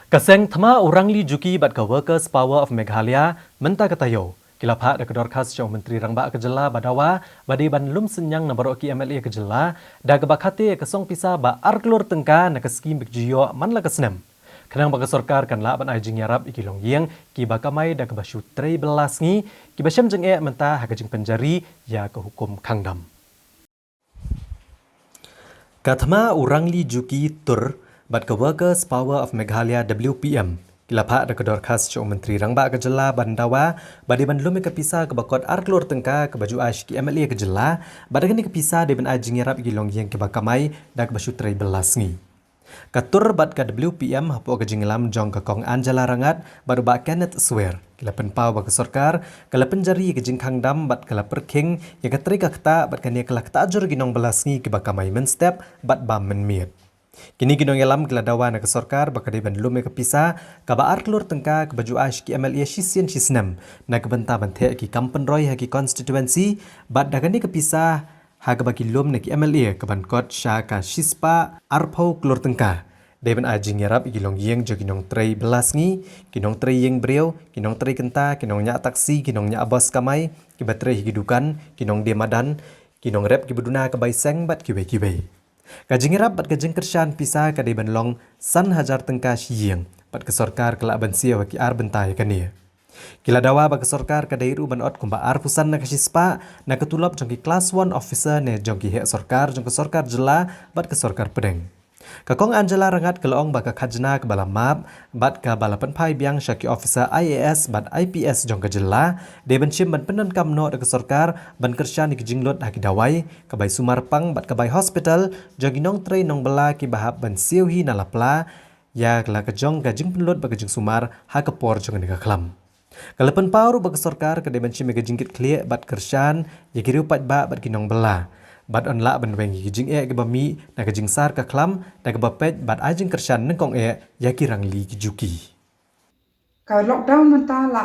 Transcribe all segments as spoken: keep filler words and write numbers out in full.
Ka seng thma u Rangli Juki bad ka Workers Power of Meghalaya mynta ka taïew ki la phah da ka dorkhas sha u Myntri Rangbah ka jylla ba dawa ba dei ban lum synñiang na baroh ki M L A ka jylla da kaba khate ka song pisa ba ar klur tyngka na ka skim ba ki ju ïoh man la ka snem, khnang ba ka sorkar kan lah ban ai jingïarap ïa ki longïing kiba kamai da kaba shu trei bylla sngi, kiba shem jingeh mynta ha ka jingpynjari ïa ka hukum khang dam. Ka thma u Rangli Juki Tur bad ka Workers Power of Meghalaya, W P M, ki la phah da ka dorkhas sha u Myntri Rangbah ka jylla ban dawa ba dei ban lum ïa ka pisa kaba kot ar klur tyngka kaba ju ai sha ki M L A ka jylla, bad da kane ka pisa dei ban ai jingïarap ïa ki longïing kiba kamai da kaba shu trei bylla sngi. Ka Tur bad ka W P M hapoh ka jingïalam jong ka Kong Angela Rangat bad u Bah Kenneth Swer ki la pynpaw ba ka sorkar ka la pynjari ïa ka jingkhang dam bad ka la pyrkhing ïa ka trei ka ktah, bad kane ka la ktah jur ïa ki nongbylla sngi kiba kamai mynstep bad bam mynmiet. Kine ki nongïalam ki la dawa na ka sorkar ba ka dei ban lum ïa ka pisa kaba ar klur tyngka kaba ju ai sha ki M L A shisien shisnem na ka bynta ban theh ïa ki kam pynroi ha ki constituency, bad da kane ka pisa ha kaba ki lum na ki M L A ka ban kot sha ka shispah arphew klur tyngka. Dei ban ai jingïarap ïa ki longïing jong ki nongtrei bylla sngi, ki nongtrei ïing briew, ki nongtrei kynta, ki nongñiah taxi, ki nongñiah bos kamai, kiba trei ha ki dukan, ki nongdie madan, ki nongrep kiba duna ka bai seng bad kiwei kiwei. Ka jingïarap bad ka jingkyrshan pisa ka dei ban long san hajar tyngka shi ïing, bad ka sorkar ka lah ban siew ha ki ar bynta ïa kane. Ki la dawa ba ka sorkar ka dei ruh ban ot kumba arphew san na ka shispah na ka tulop jong ki class one officer ne jong ki heh sorkar jong ka sorkar jylla bad ka sorkar pdeng. Ka Kong Angela Rangat ka la ong ba ka khajna kaba la map bad kaba la pynphai biang sha ki officer I A S bad I P S jong ka jylla dei ban shim ban pyndonkam noh da ka sorkar ban kyrshan ïa ki jinglut ha ki dawai, ka bai sumar pang bad ka bai hospital jong ki nongtrei nongbylla kiba hap ban siew hi na la pla ïa la ka jong ka jingpynlut bad ka jingsumar ha ka por jong kane ka khlam. Ka la pynpaw ruh ba ka sorkar ka dei ban shim ïa ka jingkitkhlieh bad kyrshan ïa ki riew paidbah bad ki nongbylla, bad yn lah ban weng ïa ki jingeh kiba mih na ka jingsar ka khlam da kaba peit bad ai jingkyrshan nyngkong eh ïa ki Rangli ki Juki. Ka lockdown mynta la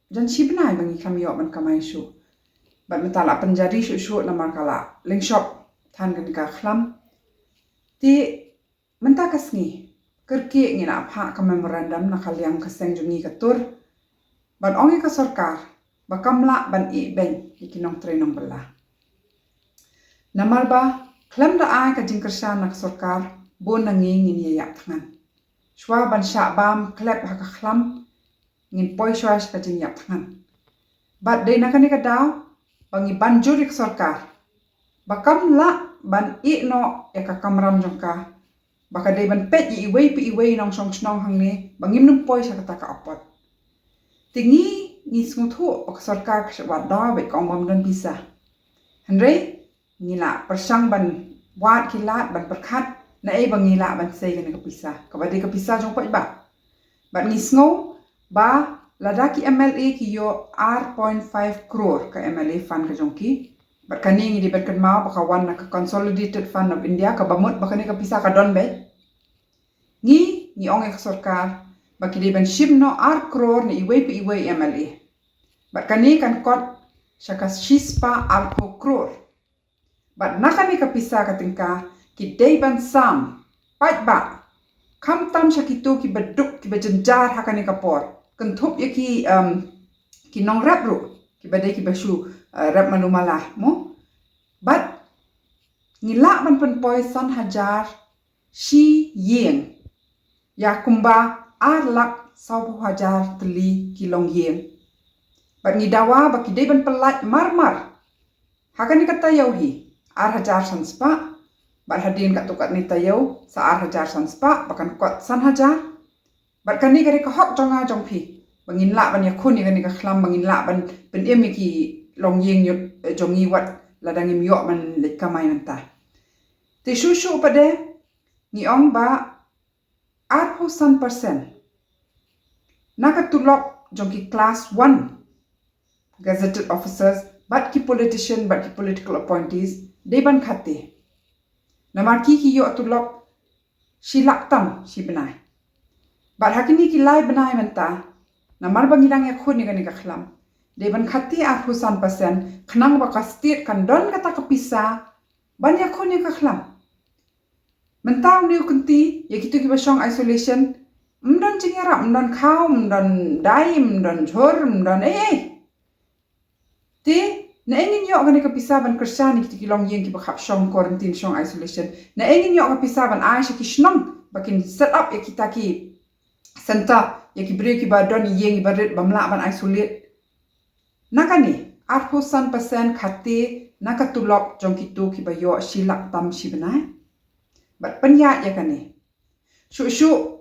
jan shi bnai ba ngi kham ïoh ban kamai shuh, bad mynta la pynjari shuh shuh namar ka la lyngshop than kane ka khlam. Te mynta ka sngi kyrkieh ngi la phah ka memorandum na ka liang ka seng jong ngi ka Tur ban ong ïa ka sorkar ba kam lah ban ïeh beiñ ïa ki nongtrei nongbylla. Namar ba khlem da ai ka jingkyrshan na ka sorkar, bun na ngi ngin ïa ïap thngan. Shuwa ban shah bam klep ha ka khlam, ngin poi shuwa sha ka jingïap thngan. Bad dei na kane ka daw ba ngi ban jur ïa ka sorkar ba kam lah ban ïeh noh ïa ka kamram jong ka, ba ka dei ban peit ïa iwei pa iwei nongshong shnong hangne ba ngim nym poi sha kata ka apot. Te ngi, ngi sngewthuh ba ka sorkar ka shah wad daw bad ka ong bym don pisa. Hynrei ngi la pyrshang ban wad ki lad ban pyrkhat naei ba ngi lah ban sei kane ka pisa kaba dei ka pisa jong paidbah. Bad ngi sngew ba lada ki M L A ki ïoh ar point five crore ka M L A fund ka jong ki, bad kane ngi dei ban kynmaw ba ka wan na ka Consolidated Fund of India, kaba mut ba kane ka pisa ka don beit. Ngi, ngi ong ïa ka sorkar ba ki dei ban shim noh ar crore na iwei pa iwei M L A. Bad kane kan kot sha ka shispah arphew crore. Bad na kane ka pisa ka tyngka ki dei ban sam paidbah, khamtam sha kito kiba duk kiba jynjar ha kane ka por, kynthup ïa ki, um, ki nongrep ruh kiba dei kiba shu, uh, rep malu mala mo. Bad ngi lah ban pynpoi san hajar shi ïing ïa kumba ar lak sawphew hajar tylli ki longïing. Bad ngi dawa ba ki dei ban pyllait marmar ha kane ka taïew hi ar hajar san spah, bad hadien katto katne taïew sa ar hajar san spah, ba kan kot san hajar. Bad kane ka dei ka hok jong nga jong phi ba ngin lah ban ïakhun ïa kane ka khlam, ba ngin lah ban pynim ïa ki longïing jong ngi wat lada ngim ïoh ban leit kamai mynta. Te shuh shuh pat de ngi ong ba arphew san percent na ka tulop jong ki class one gazetted officers bad ki politician bad ki political appointees dei ban khate. Namar ki ki ïoh tulop shi lak tam shi bnai. Bad ha kine ki lai bnai mynta, namar ba ngi dang ïakhun ïa kane ka khlam, dei ban khate arphew san percent khnang ba ka state kan don kata ka pisa ban ïakhun ïa ka khlam. Mynta une u kynti ïa kito kiba shong isolation, Ym don jingïarap, ym don khaw, ym don dai, ym don jhur, ym don ei ei. Te naei ngin ïoh kane ka pisa ban kyrshan ïa kita ki longïing kiba khap shong quarantine, shong isolation? Naei ngin ïoh ka pisa ban ai sha ki shnong ba kin set up ïa kita ki center ïa ki briew kiba don ïing iba rit bym lah ban isolate? Na kane, arphew san percent khatte na ka tulop jong kito kiba ïoh shi lak tam shi bnai. Bad pynïaid ïa kane, shuh shuh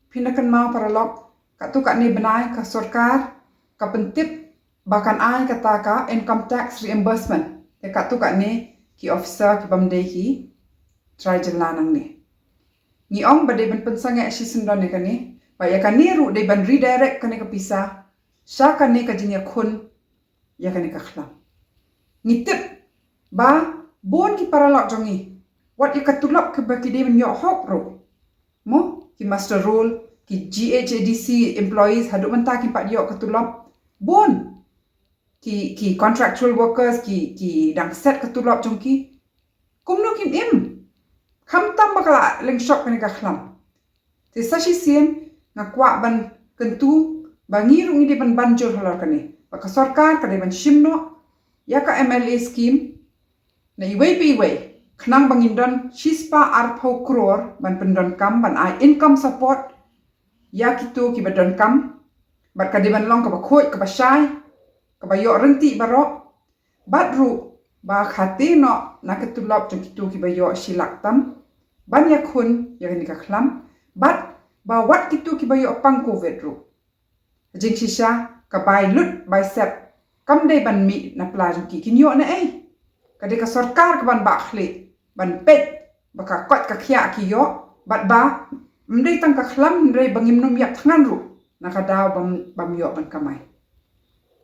phin da kynmaw paralok, katto katne bnai ka sorkar ka pyntip ba kan ai kata ka income tax reimbursement ïa katto katne ki officer kibym dei ki trai jylla nangne. Ngi ong ba dei ban pynsangeh shisyndon ïa kane, ba ïa kane ruh dei ban redirect kane ka pisa sha kane ka jingïakhun ïa kane ka khlam. Ngi tip ba bun ki paralok jong ngi, wat ïa ka tulop kiba ki dei ban ïoh hok ruh, mo, ki muster roll, ki G H A D C employees haduh mynta kim pat ïoh ka tulop. Bun ki, ki contractual workers ki, ki dang set ka tulop jong ki. Kumno kin im, khamtam ba ka la lyngshop kane ka khlam? Te sa shisien nga kwah ban kyntu ba ngi ruh ngi dei ban ban jur halor kane, ba ka sorkar ka dei ban shim noh ïa ka M L A scheme na iwei pa iwei, khnang ba ngin don shispah arphew crore ban pyndonkam, ban ai income support ïa kito kiba donkam. Bad ka dei ban long kaba khuid, kaba shai, kaba ïoh rynti baroh. Bad ruh ba khatte noh na ka tulop jong kito kiba ïoh shi lak tam ban ïakhun ïa kane ka khlam. Bad ba wat kito kiba ïoh pang covid ruh, jingshisha ka bai lut bai sep kam dei ban mih na pla jong ki. Kin ïoh naei? Ka dei ka sorkar ka ban bah khlieh, ban peit ba ka koit ka khiah ki ïoh, bad ba ym dei tang ka khlam, hynrei ba ngim nym ïap thngan ruh na ka daw bym, bym ïoh ban kamai.